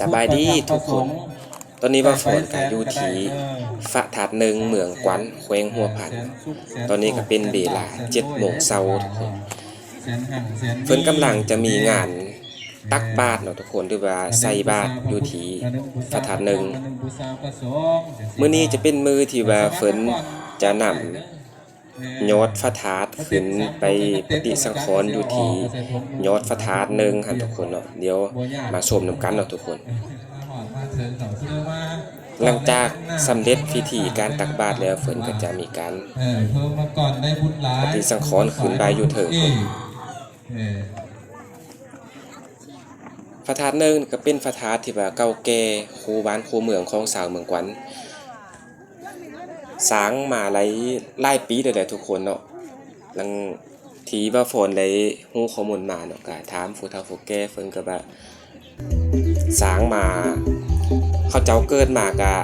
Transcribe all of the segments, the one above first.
ສະບາຍດີທຸກຄົນ, ຕອນນີ້ບ່າວຟອນກໍຢູ່ທີ່ພະທາດໜຶ່ງ ເມືອງກວັນ ແຂວງຫົວພັນ. ຕອນນີ້ກໍເປັນເວລາເຈັດໂມງເຊົ້າທຸກຄົນ. ເພິ່ນກຳລັງຈະມີງານຕັກບາດເນາະທຸກຄົນ ຫຼືວ່າໃສ່ບາດຢູ່ທີ່ພະທາດໜຶ່ງ. ມື້ນີ້ຈະເປັນມື້ທີ່ວ່າເພິ່ນຈະນຳ ຍອດພະທາດຂຶ້ນໄປປະຕິສັງຂອນຢູ່ທີ່ຍອດພະທາດໜຶ່ງຫັ້ນທຸກຄົນເນາະ. ດຽວມາຊົມນຳກັນເນາະທຸກຄົນ. ຫຼັງຈາກສຳເລັດພິທີການຕັກບາດແລ້ວ ເພິ່ນກໍຈະມີການປະຕິສັງຂອນຂຶ້ນໄປຢູ່ເທິງພຸ້ນ. ພະທາດໜຶ່ງກໍເປັນພະທາດທີ່ວ່າເກົ່າແກ່ ຄູ່ບ້ານຄູ່ເມືອງຂອງຊາວເມືອງກວັນ ສ້າງມາຫຼາຍ ຫຼາຍປີແລ້ວແຫຼະທຸກຄົນເນາະ. ຫຼັງທີ່ບ່າວຟອນໄດ້ຮູ້ຂໍ້ມູນມາເນາະ ກໍຖາມຜູ້ເຖົ້າຜູ້ແກ່ ເພິ່ນກໍວ່າສ້າງມາ ເຂົາເຈົ້າເກີດມາກໍ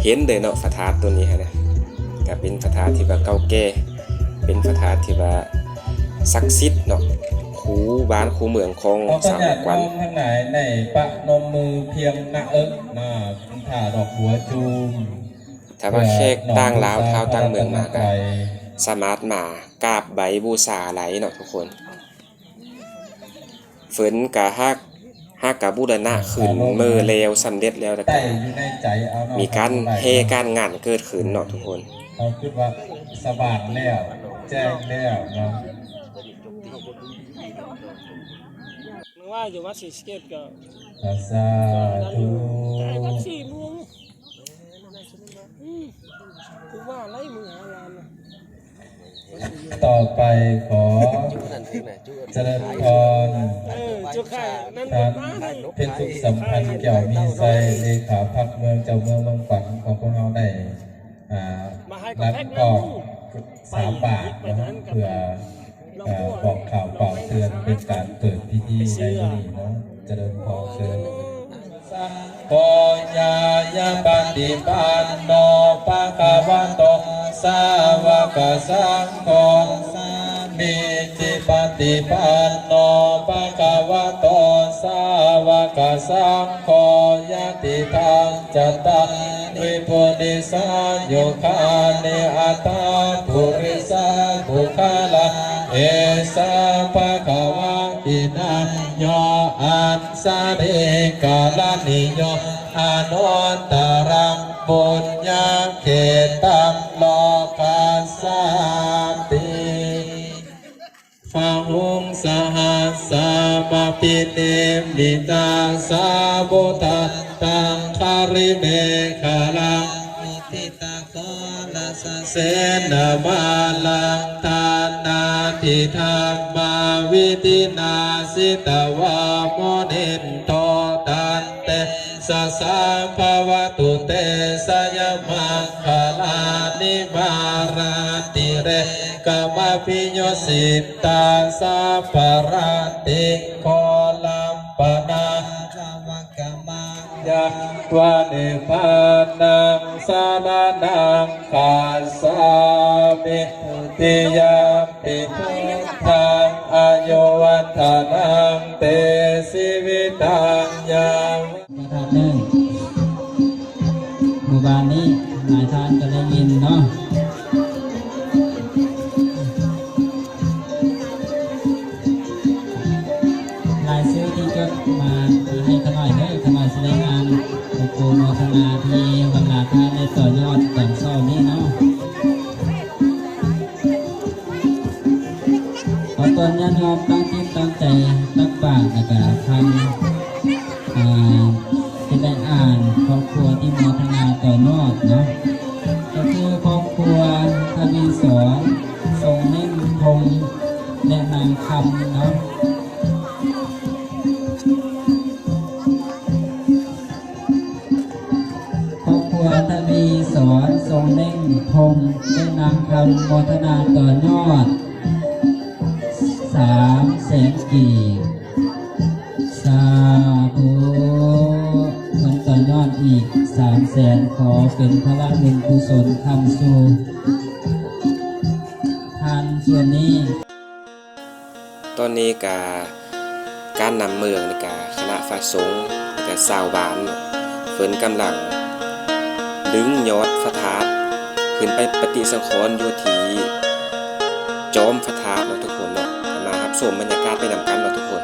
ເຫັນເລີຍເນາະ ພະທາດໂຕນີ້ຫັ້ນນະ. ກໍເປັນພະທາດທີ່ວ່າເກົ່າແກ່ ເປັນພະທາດທີ່ວ່າສັກສິດເນາະ ຄູ່ບ້ານຄູ່ເມືອງຂອງຊາວເມືອງກວັນ. ທັງຫຼາຍໃນປະນົມມືພຽງໜ້າເອິກ ຖ້າດອກບົວຈູມ ຖ້າວ່າແຂກຕ່າງລາວ ຊາວຕ່າງເມືອງມາກໍສາມາດມາກາບໄຫວ້ບູຊາໄດ້ເນາະທຸກຄົນ. ເພິ່ນກະຫາກ ຫາກກະບູລະນະຂຶ້ນເມີແລ້ວ ສຳເລັດແລ້ວ ແລ້ວກະມີການແຫ່ການງານເກີດຂຶ້ນເນາະທຸກຄົນ. ເຮົາຄິດວ່າສະຫວ່າງແລ້ວ ແຈ້ງແລ້ວເນາະ. ເມື່ອວານຢູ່ວັດສີສະເກດກໍ ສາທຸ ກາຍວັດສີ່ໂມງ. ອືມ ຄືວ່າໄລ່ມືຫາງານນະ. ຕໍ່ໄປຂໍຈະເລີນພອນ ເອີ ຈຸກໄຂ່ນັ້ນ ທ່ານ ເພັນສຸກ ສຳພັນແກ້ວມີໄຊ ເລຂາພັກເມືອງ ເຈົ້າເມືອງເມືອງຂວັນຂອງພວກເຮົາໄດ້ ອ່າ ມາໃຫ້ກັບແພັກ ນຳອອກ ໜຶ່ງ ສາມບາດເນາະ ເພື່ອ ເອີ ບອກກ່າວເປົ່າເຕືອນເປັນການເປີດພິທີໃນມື້ນີ້ເນາະ. ຈະເລີນພອນ ເຊີນ. ໂຄ ຍາຍະປະຕິປັນໂນ ພະຄະວະໂຕ ສາວະກະສັງໂຄ ສາມີຈິປະຕິປັນໂນ ພະຄະວະໂຕ ສາວະກະສັງໂຄ ຍະຕິທັງ ຈັດຕາລິ ປຸລິສາຍຸຄານິ ອັດຖະ ປຸລິສະ ບຸກຄະລາ ເອສະ ພະຄະວາ ຫິນະໂຍ ອັນສະລີກະລະນິໂຍ ອະນຸດຕະລັງ ປຸນຍະເຂຕັງ ໂລກັດສາຕິ. ບະຫຸງ ສະຫັດສາມະພິນິມມິຕາ ສາວຸດທັດຕັງ ຄະລິເມຂະລັງ ໂອທິຕະໂຄລະສະເສນະມາລັງ ທານາທິທຳມາ ວິທິນາ ສິດຕະວາ ມຸນິນໂທ ຕັນເຕ ສະສະ ພະວະຕຸເຕ ຊະຍະມັງຄະລານິ ມາລາຕິເລກະມະພິໂຍສິດຕາ ສັບພະລາດຕິໂຄລັມປະນາ ຍັງ ວະນິບພານັງ ສະລະນັງ ຄັດສາມິ ທຸຕິຍຳປິ ພຸດທັງ ອາຍຸ ວັດທະນັງ ເຕ ຊີວິຕັງ ຍາວະ ພະທາດໜຶ່ງ ໝູ່ບ້ານນີ້ ຫຼາຍທ່ານກໍໄດ້ຍິນເນາະ. ລາຍຊື່ທີ່ຈົດມາໃຫ້ຂະນ້ອຍເດີ ຂະນ້ອຍຊິໄດ້ອ່ານ ໂອໂມທະນາທີ່ບັນດາທ່ານໄດ້ຕໍ່ຍອດຕອນເຊົ້ານີ້ເນາະ. ຂໍຕ້ອນຍາດໂຍມຕັ້ງຈິດຕັ້ງໃຈຕັກບາດ ແລ້ວກະຟັງ ອ່າ ຊິໄດ້ອ່ານຄອບຄົວທີ່ໂມທະນາຕໍ່ຍອດເນາະ ກໍຄືຄອບຄົວທະວີສອນ ຊົງເໜັ້ງ ພົງ ແລະ ນາງຄຳເນາະ. ຄອບຄົວທະວີສອນ ຊົງເໜັ້ງ ພົງ ແລະ ນາງຄຳ ໂມທະນາຕໍ່ຍອດ ສາມແສນກີບ. ສາທຸ ເພິ່ນຕໍ່ຍອດອີກສາມແສນ ຂໍເປັນພະລະບຸນກຸສົນຄ້ຳຊູ່ທ່ານສ່ວນນີ້. ຕອນນີ້ກະການນຳເມືອງນີ້ກະຄະນະພະສົງ ແລະ ກ ຊາວບ້ານເພິ່ນກຳລັງດຶງຍອດພະທາດຂຶ້ນໄປປະຕິສັງຂອນຢູ່ທີ່ຈອມພະທາດເນາະທຸກຄົນເນາະ. ມາຮັບຊົມບັນຍາກາດໄປນຳກັນເນາະທຸກຄົນ.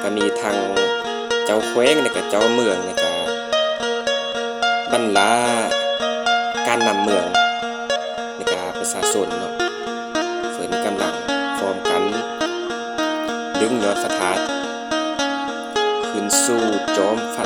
ກະມີທັງເຈົ້າແຂວງ ແລະກະເຈົ້າເມືອງ ແລະກະບັນດາການນຳເມືອງ ແລະກະປະຊາຊົນເນາະ ເພິ່ນກຳລັງພ້ອມກັນດຶງຍອດພະທາດຂຶ້ນສູ່ຈອມພະ